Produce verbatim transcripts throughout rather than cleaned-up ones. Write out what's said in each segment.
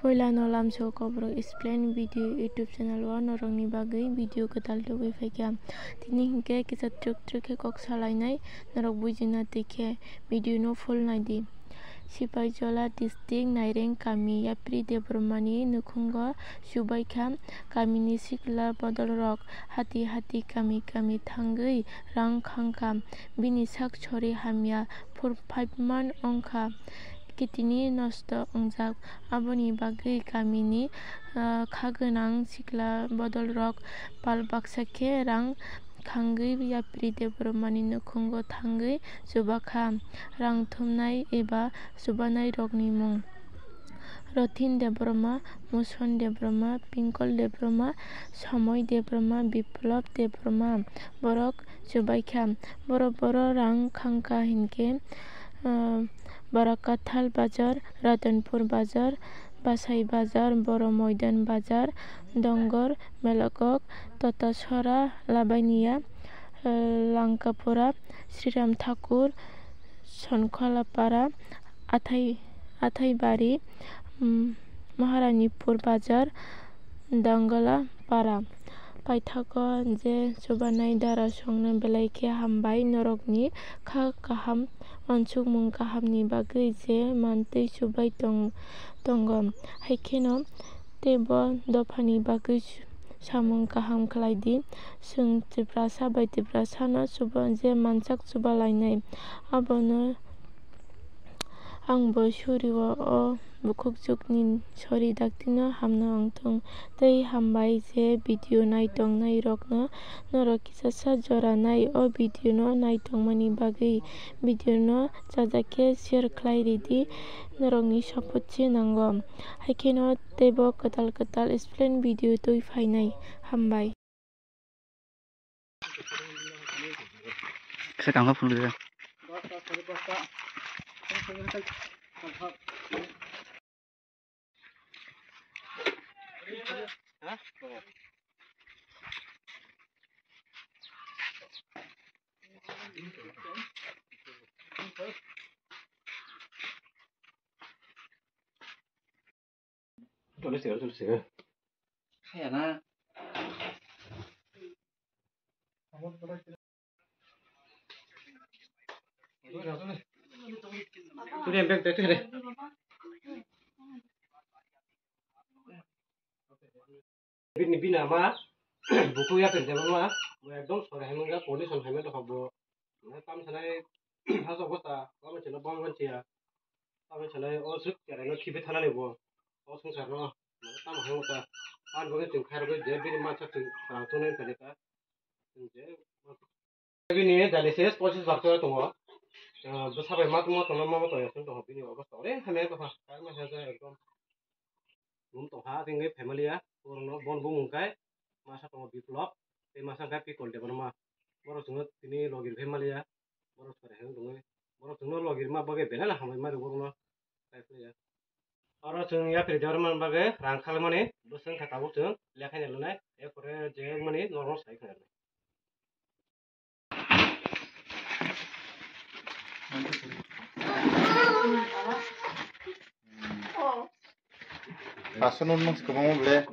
Puila no lamso Kokborok Explain Video YouTube channel o norokni bagwi video kwtal tubui phaikha. Tini hinkhe kisa twrwk twrwk khe kok salainai norok buijina twi khe video no full naidi. Sipaijola district Naireng kami yapri Debbarmani nukhungo chubaikha kamini sikla bodolrok hati hati kami kami thangwi rang khangkha. Bini sak sori hamya phur five man wngkha. Kitini nosto wngjak. Aboni bagwi kamini, ah, kha gwnang sikla bodolrok pal baksa khe rang khangwi yapri Debbarmani nukhungo thangwi chubakha. Rang thumnai eba chubanairokni mung: Rothin Debbarma, Muson Debbarma, Pinkol Debbarma, Somoi Debbarma, Biplop Debbarma. Borok chubaikha. Borok boro rang khangkha hinkhe, ah, Barakathal Bazar, Ratanpur Bazar, Basai Bazar, Boro Moidan Bazar, Dongor, Melakok, Totasora, Labainia, ah, Langkapura, Sriram Thakur, Sonkholapara, Athai, Athaibari, um, Maharanipur Bazar, Dangala Para. Paithago je chubanai dara songno belai khe hambai, norokni kha kaham, uansukmung kahamni bagwi je mantwi chubai tong-, tongo. Haikheno teibo dophani bagwi samung kaham khlai di. Chwng Tiprasa bai Tiprasano chuba-, je mansak chuba lainai, abono ang bo suri o, o bukhukjwkni sori daktino hamno wngthung. Tei hambai je video naitongnai rokno norok kisa sa jora nai o video no naitongmani bagwi. Video no chajak khe share khlai ridi, norokni support se nango. Haikheno teibo kwtal kwtal explain video twi phainai. Hambai. Kisa kangkha phunukjak. Tole sigar, tole sigar. Khaya na. Tuli yang bag, bag, bag. Bini, bini ama, buku ya pen jaman ma, bo ekdom sore hai mangga, condition hai mangga bo. Tam sanai, haso bosta, bang chelo bang ban chia. Tamo sanai o swk cheraino khibi thanani bo, o swngcharno, tamo hai wngkha. Ani bagwi chwng khairogwi je bini mansa chwng rang tongnai wngkha neta. Chwng je bini dialysis pochis lakh taka tongo. Ah, bwsa bai ma tongma tongma ma tongya chwng tongo bini obostha ore hamya tongkha. Kaima khe ekdom room tongkha, tei wngwi family ya, borokno bon bumung kai masa tongo Biplop, tei masa wngkha Pikol Debbarma. Borok chwngno tini logi rwphai maliya. Borok sori hai wng tongwi. Borok chwngno logi rwma bagwi belai no hambai mari borokno. Oro chwng yapri debor man bagwi rang khalmani bwswk wngkha tabuk chwng lekhaini lwnai. Erpore je wngmani norok sai khnai. Paso non mangsi kwbangma ble.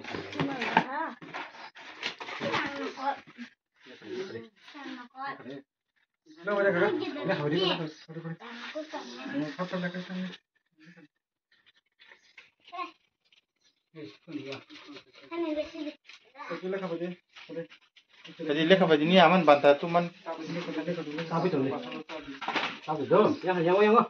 Jadi lekha bai di ni aman banta tu man. Sabi dong, sabi dong. Ya, ya, ya, ya.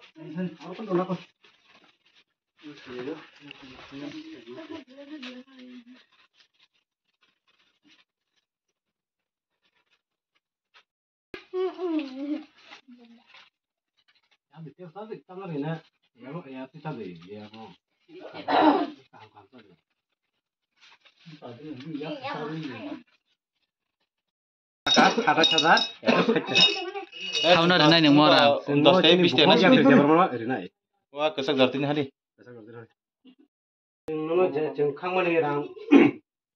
Hauno rwnai nung mora. Dos tei bis tei na sini. Wa kwchak jor tini hali. Nono je chwng khangmani rang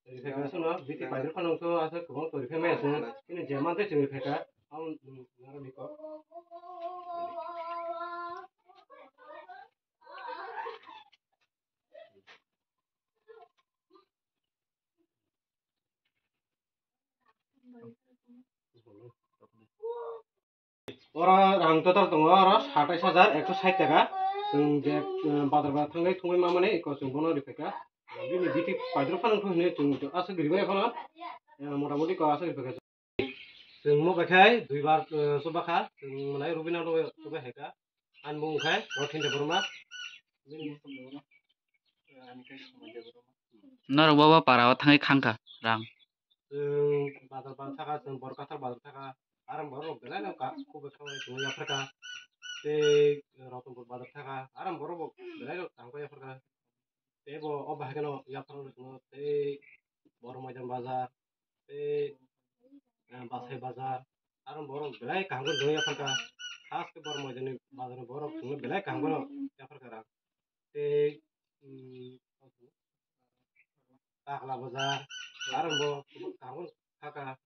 rikha khe aswkno biti paidor phano wngkhe aswk kwbang tori khe maya chwng chini je mantwi chwng rikha kha. Ang naro biko. Oro rang total tongo oro satais hajar ekso sait taka. Chwng je, eh, bazar bazar thangwi thumwi mamani eko chwng bono riphaikha. Bini biti paidrok phano thung hinwi chwng aswk ribai phano, eh, motamoti ko aswk riphaikha. Chwng mo bai khai duibar, eh, chubakha, chwng mwnai Rubina no chubai haikha. Ani mung khai Rothindra Borma. Norok baba para o thangwi khangkha rang. Chwng bazar bazar thaka, chwng Borkathar bazar thaka, arang borok belai no ka-, kubui khamani chwng yapharkha. Tei Rotonpur bazar thaka, arang borok bo belai no kaham khe yapharkha. Tei bo o bahai kheno yapharkha chwng tei Borok Maidan bazar, tei, eh, Basai bazar, arang borok belai kaham khe chwng yapharkha. Khas khe Borok Maidan ni bazar ni borok chwngno belai kaham khe yapharkha rang. Tei, mm, Takla bazar, arang bo kaham khe khaka.